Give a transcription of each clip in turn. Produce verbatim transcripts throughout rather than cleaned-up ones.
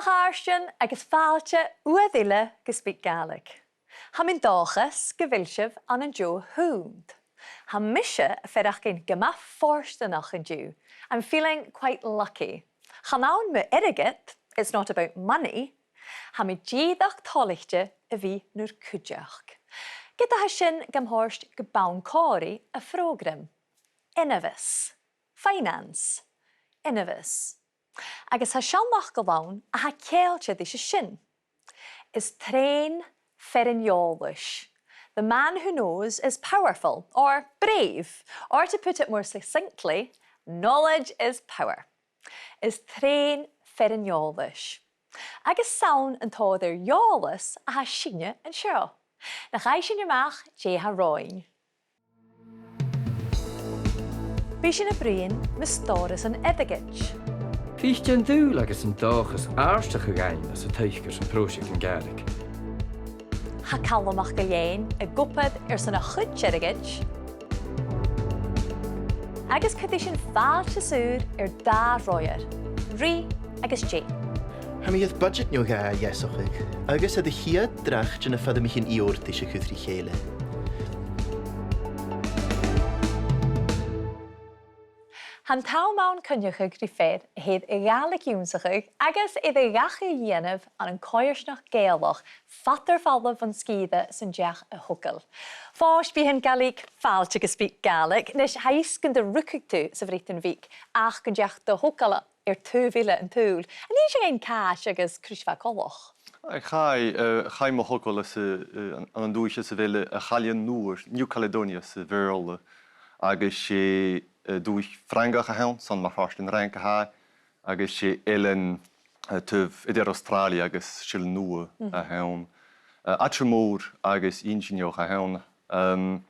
Chàirdean agus fàilte uair eile gu SpeakGaelic. Tha mi an dòchas gu bheil sibh ann an deagh shunnd. Tha mise a' faireachdainn gu math fortanach an-diugh. I'm feeling quite lucky. Chan ann mu airgead, it's not about money. Tha mi dìreach toilichte a bhith nur cuideachd. Ged a tha sin gam thoirt gu bonn còmhraidh a' phrògraim. Ionmhas. Finance. Ionmhas. Agus tha seanfhacal ann a tha ceangailte ris sin. Is treun fear an eòlais. The man who knows is powerful, or brave, or to put it more succinctly, knowledge is power. Is treun fear an eòlais. Agus 's ann an tòrr air eòlas a tha sinne an seo. Nach fhaigh sinn a-mach dè tha romhainn. Bidh sinn a' bruidhinn mu stòrasan airgid. Bidh an dùil agus an dòchas àrdachadh againn anns an taigh airson pròiseact na Gàidhlig. Tha Calum MacIlleathain ag obair airson a chuid airgid. Agus cuiridh sinn fàilte saor air dà roimhear, Rìgh agus Jane. Tha mi air budget no dhà a dheasachadh, agus air a' chiad dreachd de na fad a' mhic an iarrtais a chur ri chèile. Tha an t-àm ann coinneachadh ri fear a tha air a' Ghàidhlig ionnsachadh agus air a dhachaigh a dhèanamh ann an coimhearsnachd Ghàidhealach fad air falbh bhon sgìre san deach a thogail. Fois Behan Galaig, fàilte gu SpeakGaelic. A-nis, tha fhios gun do rugadh tu sa Bhreatainn Bhig, ach gun deach do thogail air taobh eile an t-saoghail. An innis thu dhuinn càit agus cò ris a bha e coltach? Chaidh, eh, chaidh mo thogail às a, eh, an, an dùthaich às a bheil e, a' Chailleann Nuadh, New Caledonia sa Bheurla, agus 's e, eh, dùthaich Frangach a th' ann, 's ann mar phàirt den Fhraing a tha e, agus 's e eilean, eh, taobh eadar Astràilia agus Sealainn Nuadh a th' ann. Eh, àite mòr agus inntinneach a th' ann. Ehm,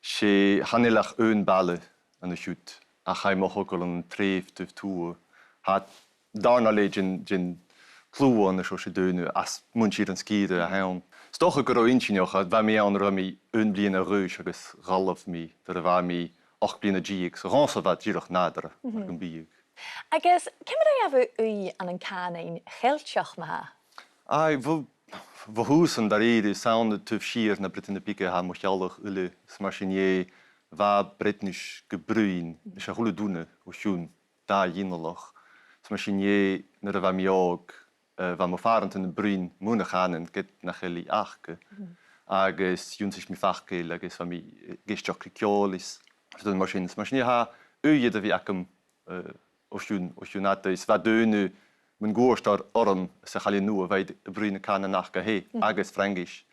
's e, chan eil ach aon bhaile an siud, ach chaidh mo thogail ann an treubh taobh tuath. Tha dàrna leth den, den t-sluagh an seo, 's e daoine às muinntir an sgìre a th' ann. 'S dòcha gun robh e inntinneach, bha mi ann nuair a bha mi aon bhliadhna a dh'aois agus dh'fhalbh mi nuair a bha mi ochd bliadhna deug, so dhòmhsa bha e dìreach nàdarra, mar gum biodh. Agus ciamar a ghabh thu ùidh ann an cànain Cheilteach ma-thà? Aidh, bho, bho thùs an da-rìribh, 's ann taobh siar na Breatainne Bige a tha mo theaghlach uile, 's mar sin dheth, bha Breatnais gu bruidhinn leis a h-uile duine o chionn dà ghinealach. 'S mar sin dheth, nuair a bha mi òg, eh, bha mo phàrantan a' bruidhinn mun a' chànan, ged nach eil i aca. Agus dh'ionnsaich mi faclan agus bha mi, eh, ag èisteachd ri ceòl is rudan mar sin. 'S mar sin dheth, tha ùidh air a bhith agam, eh, o chionn, o chionn fhada. Is bha daoine mun cuairt or-, orm sa Chailleann Nuadh, bha iad a' bruidhinn na cànan aca fhèin, agus Fraingis.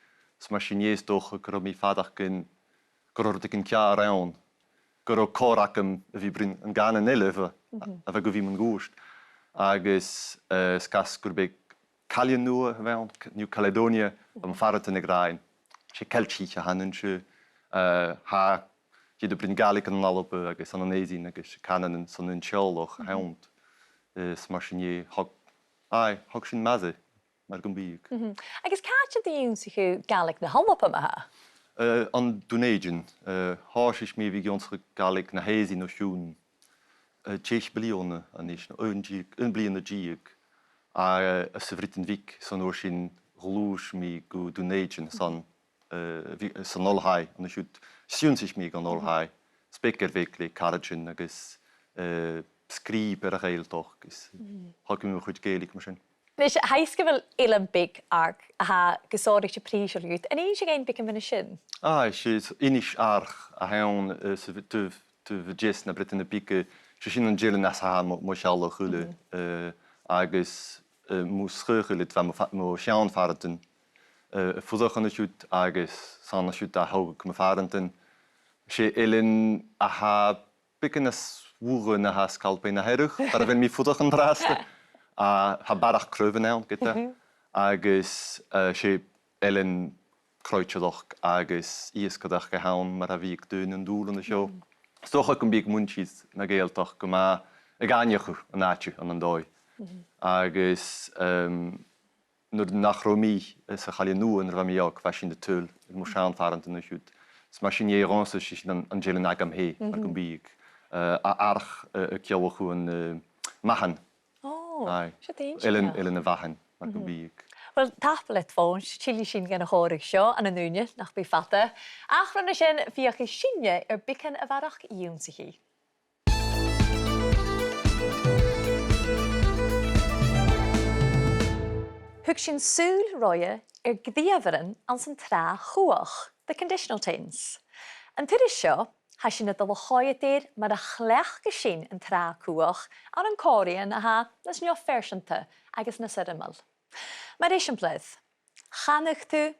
'S mar sin dheth, 's dòcha gun robh mi a' faireachdainn gun robh rudeigin ceàrr ann, gun robh còir agam a bhith a' bruidhinn an cànan eile a bha, a bha gu bhith mun cuairt. Agus, eh, 's cas gum b' e Cailleann Nuadh a bh' ann, C-, New Caledonia, bha mo phàrantan ag ràdh, 's e Ceiltich a th' annainn, 's e, eh, tha iad a' bruidhinn Gàidhlig ann an Alba agus ann an Èirinn agus 's e cànan san aon teaghlach a th' ann. Eh, 's mar sin dheth, thog, aidh, thog sin m' aire, mar gum biodh. Agus càit an do dh'ionnsaich thu Gàidhlig na h-Alba ma-thà? Eh, an Dùn Èideann, eh, thòisich mi a bhith ag ionnsachadh Gàidhlig na h-Èireann o chionn, eh, deich bliadhna a-nis, no aon deug, aon bhliadhna deug, a, eh, sa Bhreatainn Bhig, 's an uair sin ghluais mi gu Dùn Èideann, 's ann, eh, bhi-, san oilthigh an siud, 's dh'ionnsaich mi dhan oilthigh, 's beag air bheag le caraidean agus, eh, sgrìob air a' Ghàidhealtachd, is thog mi mo chuid Gàidhlig mar sin. A-nis, tha fhios gu bheil eilean beag Arc a tha gu sònraichte prìseil dhut. An innis thu dhuinn beagan mu dheidhinn sin? Aidh, 's e Innis Arc a th' ann, eh, sa bh-, taobh, taobh a deas na Breatainne Bige. 'S e sin an t-eilean às a tha mo, mo theaghlach uile, eh, agus, eh, mu sgaoth uile, bha mo fa-, mo sheann phàrantan, eh, a' fuireach an siud agus 's ann an siud a thogadh mo phàrantan. 'S e eilean a tha beagan nas lugha na tha Sgalpaigh na Hearadh, far a bheil mi a' fuireach an-dràsta. A, tha barrachd craobhan ann, ged-tà. Agus, eh, 's e eilean croitearachd agus iasgaireachd a th' ann mar a bhiodh daoine an dùil an seo. 'S dòcha gum biodh muinntir na Gàidhealtachd gu math ag aithneachadh an àite ann an dòigh. Agus, ehm, nuair nach robh mi, eh, sa Chailleann Nuadh nuair a bha mi òg, bha sinn a' tadhal air mo sheann phàrantan an siud. 'S mar sin dheth dhòmhsa, 's e sin an, an t-eilean agam fhèin, mar gum biodh, eh, a, Arc, eh, a' ciallachadh an, eh, mathan. Ò, aye. Seo daoine. Eilean, Eilean a' Mhathain, mar gum biodh. Uill, tapadh leat, Eòin, tillidh sinn dhan a' chòmhradh seo ann an ùine, nach bi fada. Ach ron a sin, feuchaidh sinne air beagan a bharrachd ionnsachaidh. Thug sinn sùil roimhe air gnìomharan anns an tràth chuach, the conditional tense. An turas seo, tha sinn a' dol a choimhead air mar a chleachdas sinn an tràth chuach ann an còmhraidhean a tha nas neo-phearsanta agus nas fhoirmeil. Mar eisimpleir, chanadh tu,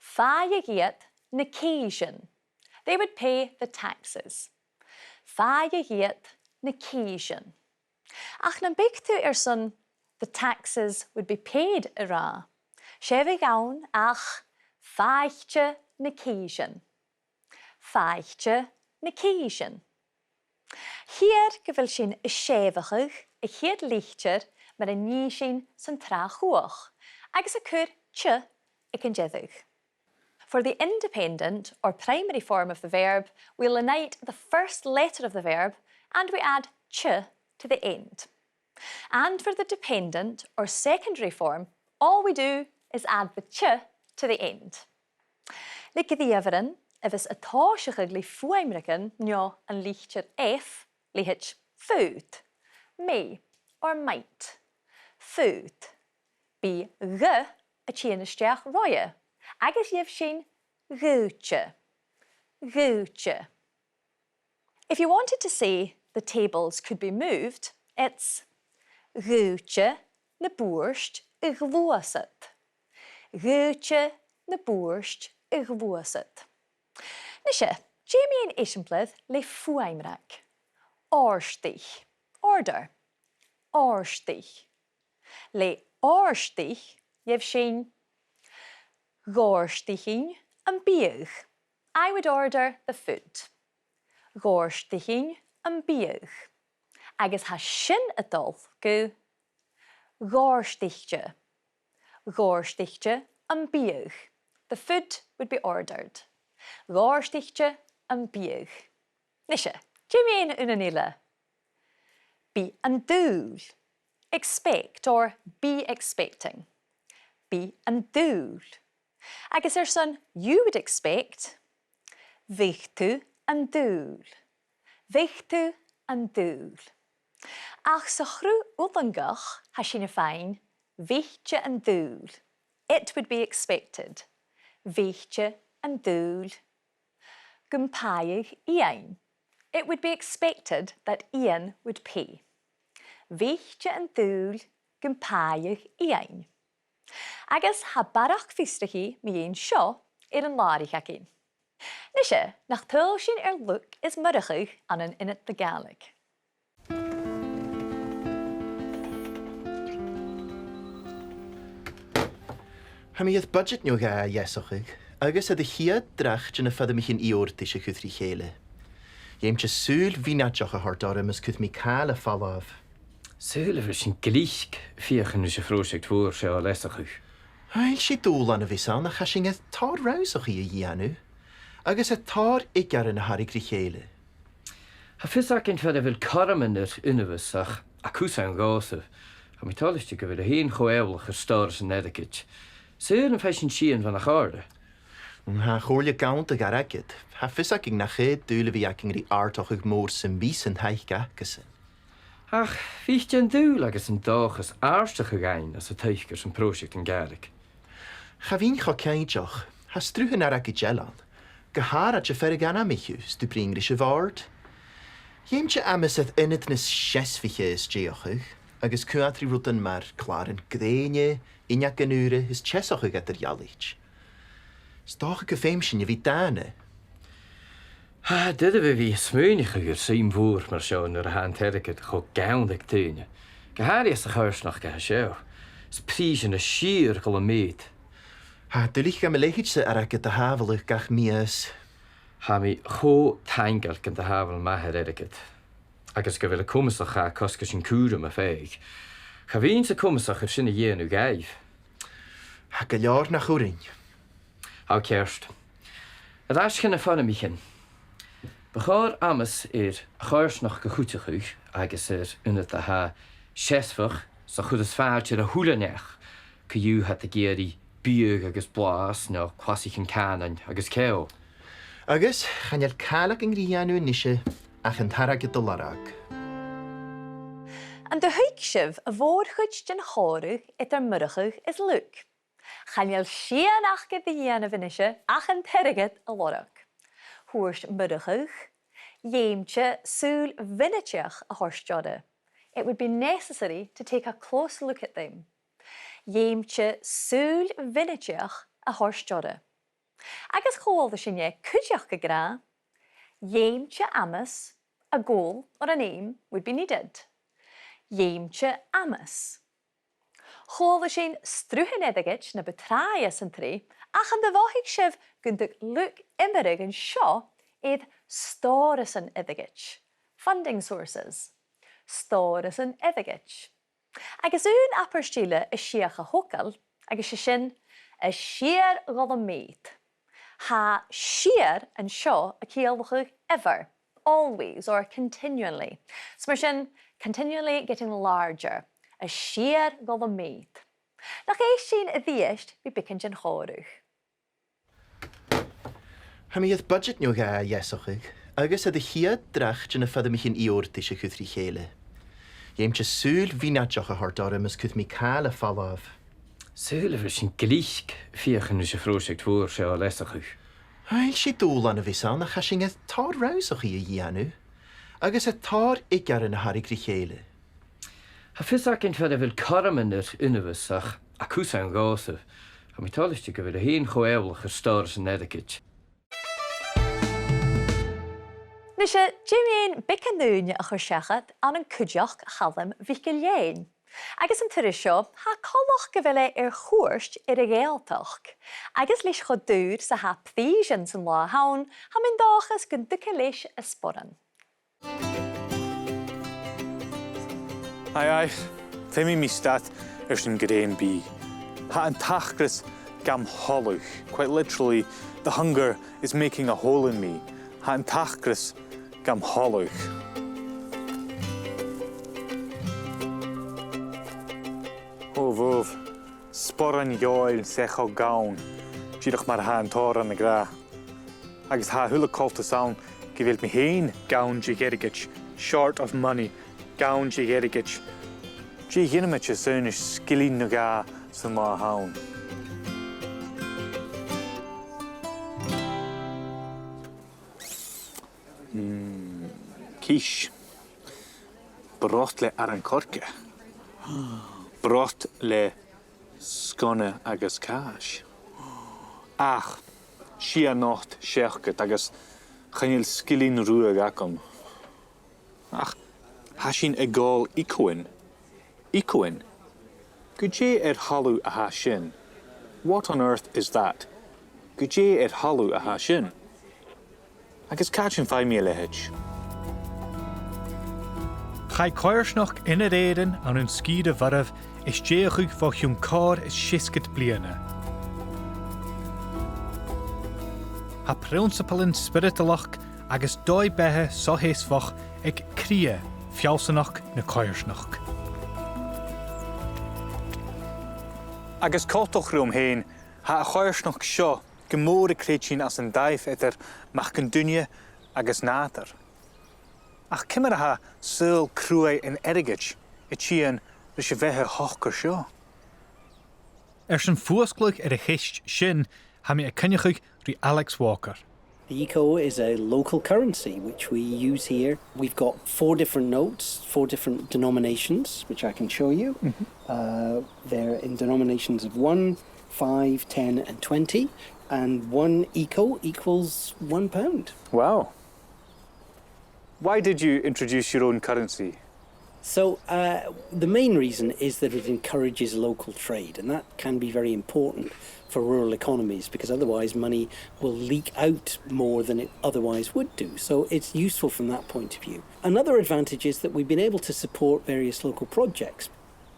faigheadh iad na cìsean. They would pay the taxes. Faigheadh iad na cìsean. Ach nam biodh tu airson the taxes would be paid a ràdh, 's e a bhiodh ann ach faighte na cìsean. Faighte na cìsean. Chì sinn gu bheil sinn a' sèimheachadh a' chiad litir mar a nì sinn san tràth chuach, agus a' cur t aig an deireadh. For the independent or primary form of the verb, we'll unite the first letter of the verb and we add t to the end. And for the dependent or secondary form, all we do is add the t to the end. Le gnìomharan a bhios a' tòiseachadh le fuaimreagan no an litir F, leithid faod, may or might. Faod. Bidh gh a' tighinn a-steach roimhe, agus gheibh sinn ghaoithte. Ghaoithte. If you wanted to say the tables could be moved, it's ghaoithte na bùird a ghluasad. Ghaoithte na bùird a ghluasad. Nise, dè mu dheidhinn eisimpleir le fuaimreag? Òrdaich. Order. Òrdaich. Le òrdaich, gheibh sinn dh'òrdaichinn am biadh. I would order the food. Dh'òrdaichinn am biadh. Agus tha sin a' dol gu dh'òrdaichte. Dh'òrdaichte am biadh. The food would be ordered. Dh'òrdaichte am biadh. Nise, dè mu dheidhinn aon eile? Bi an dùil. Expect or be expecting. Bi an dùil. Agus airson you would expect, bhiodh tu an dùil. Bhiodh tu an dùil. Ach sa chruth fhulangach, tha sinn a' faighinn, bhiodh tu an dùil. It would be expected. Bhiodh tu an dùil gum pàigheadh Iain. It would be expected that Iain would pay. Bhiodh tu an dùil gum pàigheadh Iain. Agus tha barrachd fiosrachaidh mu dheidhinn seo air an làraich againn. Nise, nach tadhail sinn air Luke is Murchadh ann an Ionad na Gàidhlig. Tha mi air budget no dhà a dheasachadh, agus air a' chiad dreach de na foirmichean iomradais a chur ri chèile. Dh'fheumainn sùil mhionaideach a thoirt orm is chuir mi càil air falbh. Saoil a bheil sinn glic feuchainn ris a' phròiseact mhòr seo a leasachadh? Tha, 's e dùbhlan a bhios ann, ach tha sinn air tòrr rannsachaidh a dhèanamh, agus air tòrr oighearan a tharraing ri chèile. Tha fios againn far a bheil cothroman air ionmhas ach a' chùis ann dhòmhsa, tha mi toilichte gu bheil thu fhèin cho eòlach air stòras an airgid. Saoil am faigh sinn sìon bhon a' chomhairle? Tha a' chomhairle gann de dh'airgead. Tha fios againn nach e dùil a bhith againn ri àrdachadh mòr sam bith san taic acasan. Ach bhiodh tu an dùil agus an dòchas àrdachadh fhaighinn às an taic airson pròiseact na Gàidhlig? Cha bhithinn cho cinnteach. Tha sruth an airgid eile ann, gu h-àraid am fear a dh'ainmich thu, 's tu a' bruidhinn ris a' bhòrd. Dh'fheumainn amas air ionad nas seasmhaiche a stèidheachadh, agus coimhead ri rudan mar clàran grèine, uinneagan ùra is teasachadh eadar-dhealaichte. 'S dòcha gum feum sinn a bhith dàna. Tha e doirbh a bhith a' smaoineachadh air suim mhòr mar seo nuair a tha an t-airgead cho gann aig daoine, gu h-àraidh sa choimhearsnachd a tha seo. Is prìsean nas sìorraidh a dh'fheumas. Tha e duilich dhomh a leithid san airgead a shàbhaladh gach mìos. Tha mi cho taingeil gun do shàbhail m' athair airgead, agus gu bheil e comasach dha cosgais an cùraim a phàigheadh. Cha bhithinn-sa comasach air sin a dhèanamh dhaibh. Tha gu leòr nach urrainn. Tha ceart. Air ais chun na foirmichean. Bu chòir amas air a' choimhearsnachd a chuideachadh agus air ionad a tha seasmhach, 'S a' chuid as fhaide air a h-uile neach, co-dhiù tha iad ag iarraidh biadh agus blas no clasaichean cànain agus ceòl. Agus chan eil càil againn ri dhèanamh a-nise ach an t-airgead a lorg. An do thuig sibh a' mhòr-chuid den chòmhradh eadar Murchadh is Luke? Chan eil sìon aca ri dhèanamh a-nise ach an t-airgead a lorg. Thuirt Murchadh, dh'fheumainn sùil mhionaideach a thoirt orra. It would be necessary to take a close look at them. Dh'fheumainn sùil mhionaideach a thoirt orra. Agus chuala sinn e cuideachd ag ràdh, dh'fheumainn amas, a goal or an aim would be needed. Dh'fheumainn amas. Chuala sinn sruthan airgid na bu tràithe san t-sreath, ach an do mhothaich sibh gun tug Luke iomradh an seo air stòrasan airgid? Funding sources. Stòrasan airgid. Agus aon abairt eile as fhiach a thogail, agus 's e sin, as sìor dhol am meud. Tha sìor an seo a' ciallachadh ever, always, or continually. So mar sin, continually getting larger. As sìor dhol am meud. Nach èist sinn a-rithist ri beagan den chòmhradh. Tha mi air budget no dhà a dheasachadh, agus air a' chiad dreach de na foirmichean iomradais a chur ri chèile. Dh'fheumainn sùil mhionaideach a thoirt orra mus cuir mi càil air falbh. Saoil a bheil sinn glic feuchainn ris a' phròiseact mhòr seo a leasachadh? Tha, 's e dùbhlan a bhios ann, ach tha sinn air tòrr rannsachaidh a dhèanamh, agus air tòrr oighreachdan a tharraing ri chèile. Tha fios againn far a bheil cothroman air ionmhas ach a' cur sin dhòmhsa, tha mi toilichte gu bheil thu fhèin cho eòlach air stòrasan airgid. Nise, dè mu dheidhinn beagan ùine a chur seachad ann an cuideachd Chaluim MhicIllEathain? Agus an turas seo, tha coltach gu bheil e air chuairt air a' Ghàidhealtachd. Agus leis cho daor 's a tha prìsean san latha an-diugh, tha mi an dòchas gun tug e leis a sporan. Aidh, aidh, feumaidh mi stad airson grèim bìdh. Tha an t-acras gam thoileachadh. Quite literally, the hunger is making a hole in me. Tha an t-acras gam thoileachadh. Ò, bhobh. Sporan eòlach 's e cho gann, dìreach mar a tha an t-òran ag ràdh. Agus tha a h-uile coltas ann gu bheil mi fhèin gann de dh'airgead, short of money, gann de dh'airgead. Dè dhèanamaid airson sgillinn no dhà san latha an-diugh? Mm, quiche. Brot le aran-coirce. Brot le sconna agus càis. Ach, sia not seachad agus chan eil sgillinn ruadh agam. Ach, tha sinn a' gabhail ecoin. Ecoin? Gu dè air thalamh a tha sin? What on earth is that? Gu dè air thalamh a tha sin? Agus càit am faigh mi a leithid? Chaidh coimhearsnachd Inbhir Èireann ann an sgìre mharbh a stèidheachadh bho chionn còrr is seasgad bliadhna. Tha prionnsapalan spioradail agus dòigh-beatha so-sheasmhach aig cridhe feallsanachd na coimhearsnachd. Agus coltach rium fhèin, tha a' choimhearsnachd seo gu mòr a' creidsinn anns an dàimh eadar mac an duine agus nàdar. Ach ciamar a tha saoghal cruaidh an airgid a' tighinn ris a' bheatha shocair seo? Airson fuasgladh air a' cheist sin, tha mi a' coinneachadh ri Alex Walker. The eco is a local currency which we use here. We've got four different notes, four different denominations, which I can show you. Mhm. Uh, they're in denominations of one, five, ten and twenty, and one eco equals one pound. Wow. Why did you introduce your own currency? So, uh, the main reason is that it encourages local trade, and that can be very important for rural economies, because otherwise money will leak out more than it otherwise would do. So it's useful from that point of view. Another advantage is that we've been able to support various local projects.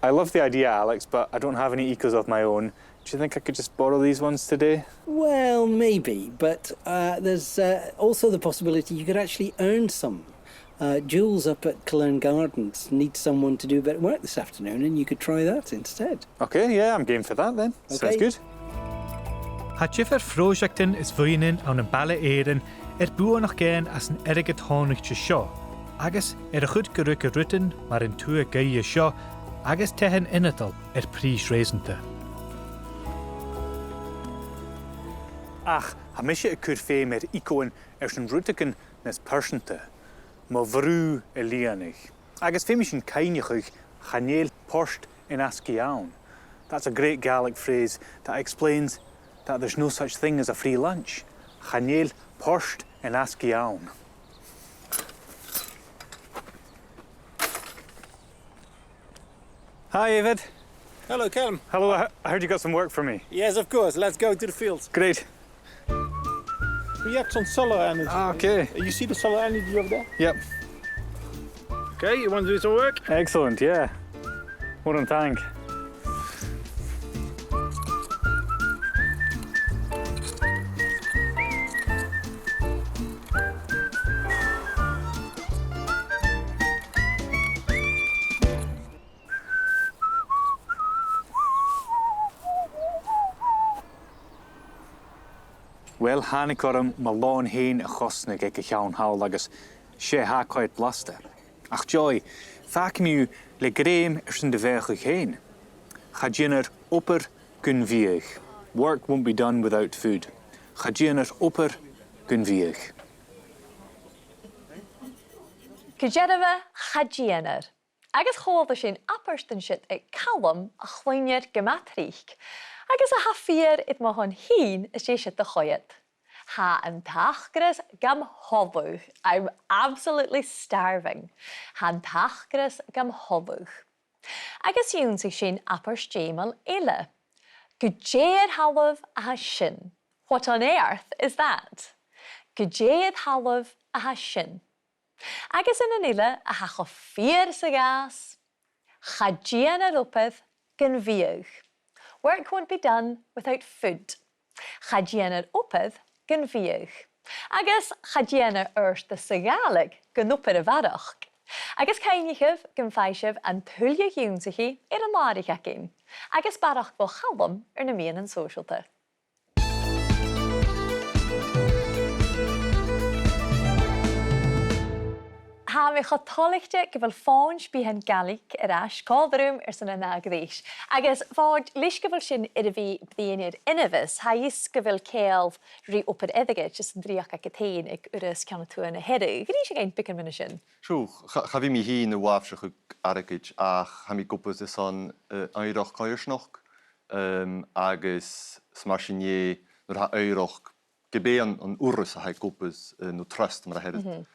I love the idea, Alex, but I don't have any ecos of my own. Do you think I could just borrow these ones today? Well, maybe, but, uh, there's, uh, also the possibility you could actually earn some Uh, Jules up at Killearn Gardens needs someone to do a bit of work this afternoon, and you could try that instead. Okay, yeah, I'm game for that then. Sounds good. Tha diofar phròiseactan is bhuidhnean ann am Baile Aaron air buannachd fhaighinn às an airgead shònraichte seo, agus air a chuid gu ruige rudan mar an tuath-gaoithe seo agus taighean ionadail air prìs reusanta. Ach tha mise a' cur feum air eco-an airson rudeigin nas pearsanta, mo bhrù a lìonadh. Agus feumaidh sinn cuimhneachadh, chan eil port an-asgaidh ann. That's a great Gaelic phrase that explains that there's no such thing as a free lunch. Chan eil port an-asgaidh ann. Hi, David. Hello, Calum. Hello, I I heard you got some work for me. Yes, of course. Let's go to the fields. Great. We have some solar energy. Ah, okay. You see the solar energy over there? Yep. Okay, you want to do some work? Excellent, yeah. Mòran taing. Uill, thàinig orm mo lòn fhèin a chosnadh aig a' cheann thall agus 's e tha e quite blasta. Ach Joy, fàgaidh mi thu le grèim airson do bheathachadh fhèin. Cha dèanar obair gun bhiadh. Work won't be done without food. Cha dèanar obair gun bhiadh. Gu dearbha, cha dèanar. Agus chuala sinn abairt an siud aig Calum a chluinnear gu math tric, agus a tha fìor air mo shon fhìn às dèidh siud a choimhead. Tha an t-acras gam thoileadh. I'm absolutely starving. Tha an t-acras gam thoileadh. Agus dh'ionnsaich sinn abairt dèidheil eile. Gu dè air thalamh a tha sin? What on earth is that? Gu dè air thalamh a tha sin? Agus aon eile a tha cho fìor 's a ghabhas, cha dèanar obair gun bhiadh. Work won't be done without food. Cha dèanar obair gun bhiadh. Agus cha dèanar adhartas sa Ghàidhlig gun obair a bharrachd. Agus cuimhnichibh gum faigh sibh an tuilleadh ionnsachaidh air an làraich againn, agus barrachd bho Chalum air na meadhanan sòisealta. Tha mi cho toilichte gu bheil Fòn Spìthean Gàidhlig air ais còmhla rium airson an ath-ghreis. Agus Fòn, leis gu bheil sinn air a bhith bruidhinn air ionmhas, tha fhios gu bheil ceangal ri obair airgid is an dreuchd agad fhèin aig Urras Ceann a Tuath na Hearadh. An innis thu dhuinn beagan mu dheidhinn sin? Sure, cha, cha bhi mi fhìn a' làimhseachadh airgid ach tha mi ag obair airson, eh, oighreachd choimhearsnachd, em, agus 's mar sin e, nuair a tha oighreachd ge b' e an, an urras a tha ag obair, eh, no trust mar a theirear,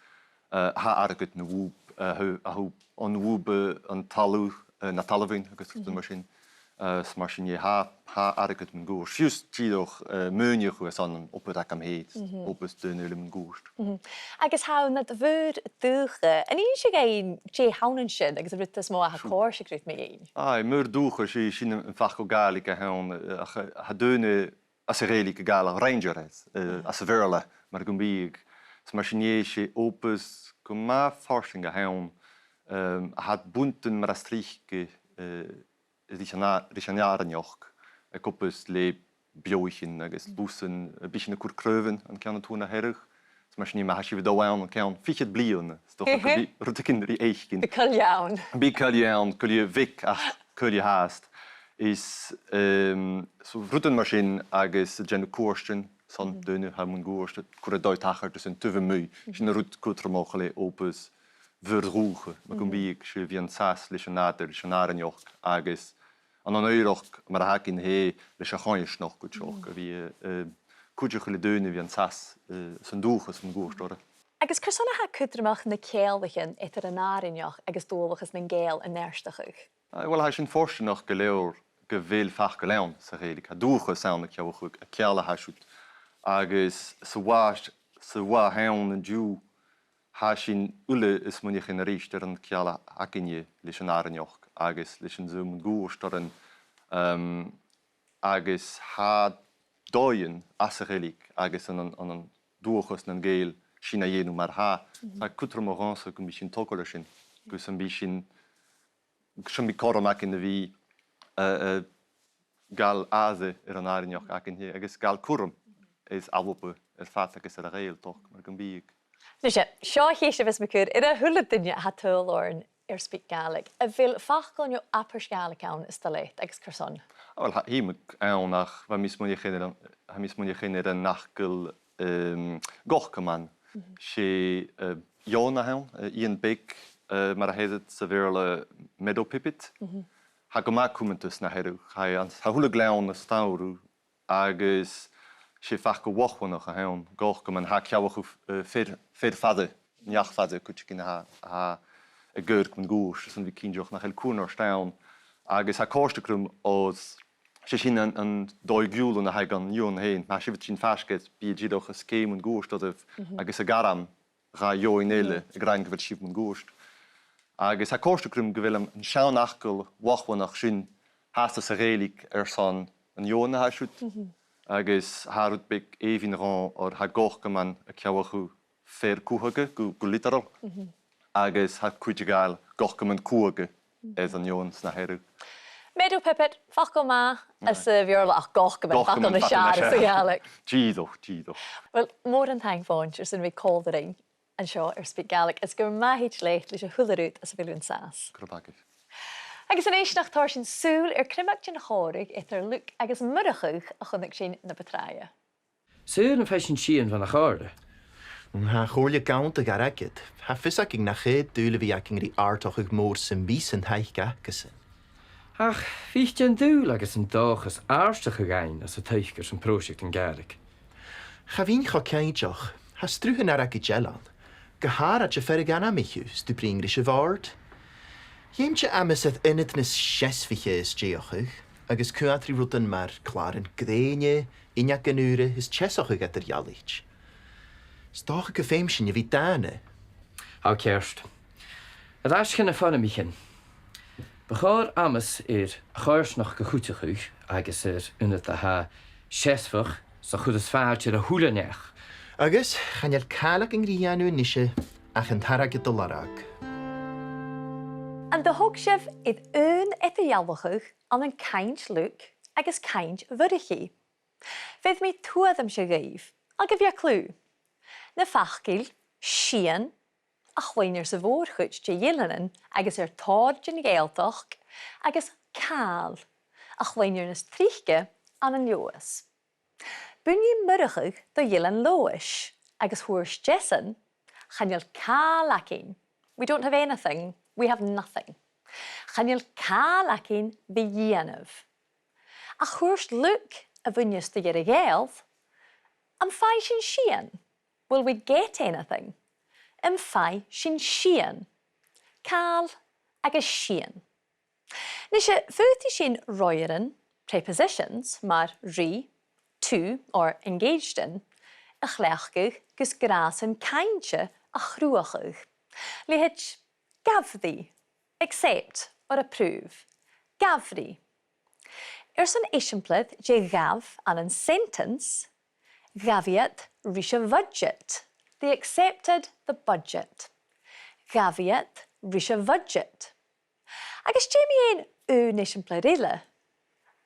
eh, tha airgead na bhùb, eh, tha, tha an bhùb, eh, an talamh, eh, na talmhainn agus rudan mar sin. Eh, 's mar sin e, tha, tha airgead mun cuairt. Fiù 's dìreach, eh, maoineachadh airson an obair agam fhèin, obair daoine eile mun cuairt. Agus tha thu nad bhùrn dùthcha. An innis thu dhuinn dè th' ann an sin agus an rud as motha a tha a' còrdadh riut mu dheidhinn? Aye, bùrn dùthcha, 's e sin am facal Gàidhlig a th' ann, eh, ach, eh, tha daoine às a' Ghàidhlig a' gabhail ranger air, eh, anns a' Bheurla, mar gum biodh. Is mar sin e, 's e obair gu math farsaing a th' ann, em, a tha buntainn mar as trice, eh, ris an a-, ris an àrainneachd, ag obair le beathaichean agus lusan, eh, bidh sinn a' cur craobhan an Ceann a Tuath na Hearadh. Is mar sin e, ma tha sibh a' dol ann an ceann fichead bliadhna, 's dòcha gum bi rudeigin ri fhaicinn. Bidh coille ann. Bidh coille ann, coille bheag ach coille fhathast. Is, em, so rudan mar sin agus a' dèanamh cuairtean son daoine a tha mun cuairt, a' cur an dòigh tachartasan taobh a-muigh. Sin an rud cudromach le obair bhùrn dùthcha, mar gum biodh, 's e bhith an sàs leis an nàdar, leis an àrainneachd agus an, an oighreachd mar a th' againn fhèin leis a' choimhearsnachd gu tric, a bhith, eh, cuideachadh le daoine a bhith an sàs, eh, san dùthchas mun cuairt orra. Agus carson a tha e cudromach na ceanglaichean eadar an àrainneachd agus dualchas nan Gàidheal a neartachadh? Ah, uill, tha sinn fortanach gu leòr gu bheil facal ann sa Ghàidhlig. Tha dùthchas ann a' ciallachadh an ceangal a tha siud. Agus sa bha, sa bha ann an-diugh, tha sinn uile a' smaoineachadh a-rithist air an ceangal a th' againne leis an àrainneachd agus leis an t-saoghal mun cuairt oirnn, em, agus tha dòighean anns a' Ghàidhlig agus ann an, ann an dualchas nan Gàidheal sin a dhèanamh mar-thà. Tha e cudromach dhòmhsa gum bi sinn togail air sin, gus am bi sinn, gus am bi cothrom againn a bhith, eh, eh, gabhail aire air an àrainneachd againn fhìn agus gabhail cùram air Alba air fad agus air a' Ghàidhealtachd mar gum biodh. Nise, seo a' cheist a bhios mi a' cur air a h-uile duine a tha a' tadhal oirnn air SpeakGaelic. A bheil facal no abairt Ghàidhlig ann as toil leat agus carson? Uill, tha iomadh ann ach bha mi a' smaoineachadh air an, tha mi a' smaoineachadh air an fhacal, ehm, gocaman. 'S e, eh, eòin a th' ann, eh, eun beag, eh, mar a their iad sa Bheurla meadow pipit. Tha gu math cumanta sna Hearadh, tha e an, tha a h-uile gleann a' staidhre agus 's e facal Lochlannach a th' ann, gocaman, tha e a' ciallachadh, eh, fear, fear fada, neach fada cuideigin a tha, a tha a' coimhead mun cuairt, airson a bhith cinnteach nach eil cuairt ann. Agus tha e a' còrdadh rium oir 's e sin an, an dòigh-ghiùlan a th' aig an eun fhèin. Ma tha sibh a' tighinn faisg air, bidh e dìreach a' sgèith mun cuairt oirbh agus a' gairm dha eòin eile ag ràdh gu bheil sibh mun cuairt. Agus tha e a' còrdadh rium gu bheil an, an seanfhacal Lochlannach sin fhathast sa Ghàidhlig airson an eòin a tha siud. Agus tha rud beag èibhinn dhomh oir tha gocaman a' ciallachadh fear cuthaige, gu, gu literal. Agus tha cuid a' gabhail gocaman cuthaige air an eòin sna Hearadh. Meadow pipit, facal math anns a' Bheurla, ach gocaman, facal nas fheàrr sa Ghàidhlig. Dìreach, dìreach. Uill, mòran taing, Mòrag, airson a bhith còmhla rinn an seo air SpeakGaelic, is gur math thèid leat leis a h-uile rud anns a bheil thu an sàs. Gu robh math agaibh. Agus a-nis nach toir sinn sùil air criomag den chòmhradh eadar Luke agus Murchadh a chunnaic sinn na bu tràithe. Saoil am faigh sinn sìon bhon a' chòmhradh? Tha a' chomhairle gann de dh'airgead. Tha fios againn nach e dùil a bhith againn ri àrdachadh mòr sam bith san taic acasan. Ach bhiodh an dùil agus an dòchas àrdachadh fhaighinn às an taic airson pròiseactan Gàidhlig. Cha bhithinn cho cinnteach. Tha sruth an airgid eile ann. Gu h-àraid a' fear a dh'ainmich thu, 's tu a' bruidhinn ris a' bhòrd. Dh'fheumainn amas air ionad nas seasmhaiche a stèidheachadh, agus coimhead ri rudan mar clàran-grèine, uinneagan ùra is teasachadh eadar-dhealaichte. 'S dòcha gum feum sinn a bhith dàna. Tha ceart. Air ais chun na foirmichean. Bu chòir amas air a' choimhearsnachd a chuideachadh agus air ionad a tha seasmhach 's a chuireas fàilte air a h-uile neach. Agus chan eil càil againn ri dhèanamh a-nise ach an t-airgead a lorg. An do thog sibh air aon eadar-dhealachadh ann an cainnt Luke agus cainnt Mhurchaidh? Bheir mi tuairimse dhuibh, ach gabhaibh clue. Na faclan sìon, a chluinnear sa mhòr-chuid de dh'eileanan agus air tòrr den Ghàidhealtachd, agus càil, a chluinnear nas trice ann an Leòdhas. Bhuineadh Murchadh do dh'Eilean Leòdhais, agus thuirt esan, chan eil càil againn. We don't have anything. We have nothing. Chan eil càil againn ri dhèanamh. Ach thuirt Luke, a bhuineas do dh'Earra-Ghàidheal, am faigh sinn sìon? Will we get anything? Am faigh sinn sìon? Càil agus sìon. Nise, faodaidh sinn roimhearan, prepositions, mar ri, to or engaged in, a chleachdadh gus gràsan cainnte a chruthachadh. Leithid, gabh ri, accept or approve. Gabh ri. Airson eisimpleir de ghabh ann an sentence, ghabh iad ris a' bhuidseat. They accepted the budget. Ghabh iad ris a' bhuidseat. Agus dè mu dheidhinn aon eisimpleir eile?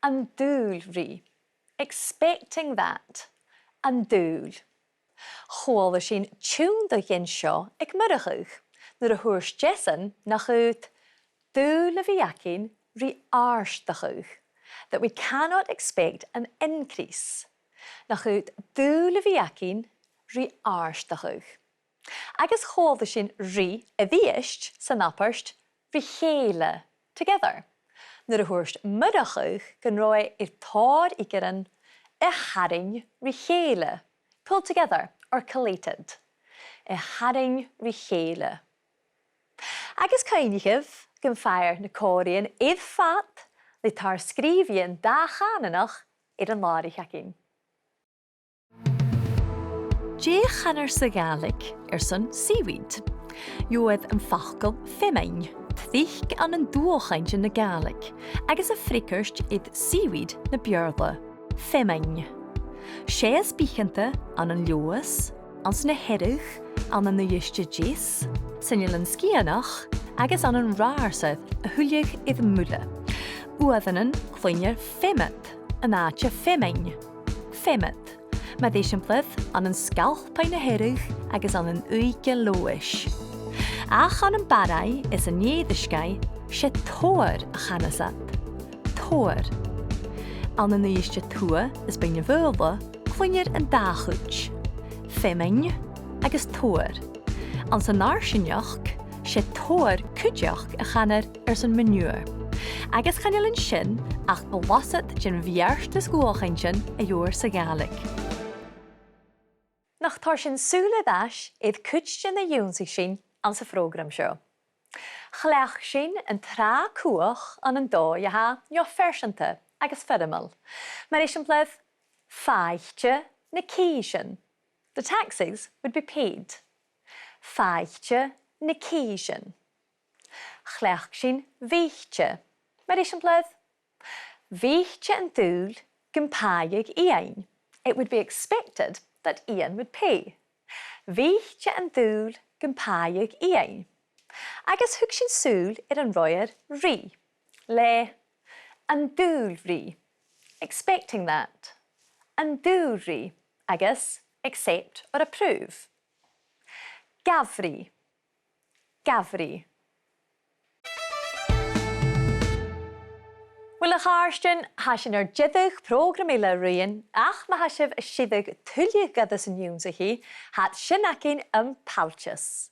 An dùil ri. Expecting that. An dùil. Chuala sinn tionndadh dhen seo aig Murchadh, nuair a thuirt esan nach eil dùil a bhith againn ri àrdachadh, that we cannot expect an increase. Nach eil dùil a bhith againn ri àrdachadh. Agus chuala sinn ri a-rithist san abairt ri chèile, together, nuair a thuirt Murchadh gun robh e air tòrr iogaran a tharraing ri chèile, pulled together or collated, a tharraing ri chèile. Agus cuimhnichibh gum faighear na còmhraidhean air fad le tar-sgrìobhaidhean dà-chànanach air an làraich againn. Dè chanar sa Ghàidhlig airson seaweed? Gheibhear am facal feamainn, tric ann an dualchainnt na Gàidhlig, agus a' freagairt air seaweed na Beurla, feamainn. 'S e as bitheanta ann an Leòdhas, anns na Hearadh, ann an Uibhist a Deas, san Eilean Sgitheanach agus ann an Ratharsair a thuilleadh air muile. Uaireannan cluinnear feamad, an àite feamainn. Feamad. Mar eisimpleir, ann an Sgalpaigh na Hearadh agus ann an Uige Leòdhais. Ach ann am Barraigh is an Èirisgeigh, 's e todhar a chanas iad. Todhar. Ann an Uibhist a Tuath is Beinn na Faoghla, cluinnear an dà chuid. Feamainn agus todhar. Anns an fharsaingeachd, 's e todhar cuideachd a chanar airson manure. Agus chan eil an sin ach blasad den bheartas dhualchainntean a gheibhear sa Ghàidhlig. Nach toir sinn sùil air ais air cuid de na dh'ionnsaich sinn anns a' phrògram seo. Chleachd sinn an tràth-cumhachd ann an dòigh a tha neo-phearsanta agus foirmeil. Mar eisimpleir, fàighte na cìsean. The taxes would be paid. Fàighte na cìsean. Chleachd sinn bhiodhte. Mar eisimpleir, bhiodhte an dùil gum pàigheadh Iain. It would be expected that Iain would pay. Bhiodhte an dùil gum pàigheadh Iain. Agus thug sinn sùil air an roimhear ri, le an dùil ri, expecting that. An dùil ri, agus accept or approve. Gabh ri. Gabh ri. Uill, a chàirdean, tha sinn air deireadh prògram eile a ruighinn, ach ma tha sibh a' sireadh tuilleadh goireasan ionnsachaidh, tha iad sin againn am pailteas.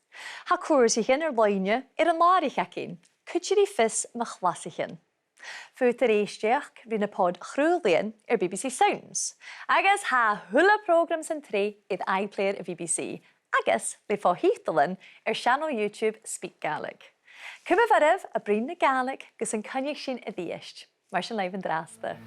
Tha cùrsaichean air-loidhne air an làraich againn, cuide ri fios mo chlasaichean. Faodaidh sibh èisteachd ri na pod-chraolaidhean air B B C Sounds, agus tha a h-uile prògram san t-sreath air iPlayer a' B B C, agus le fo-thiotalan air seanail YouTube SpeakGaelic. Cumaibh oirbh a' bruidhinn na Gàidhlig gus an coinnich sinn a-rithist. Mar sin leibh an-dràsta.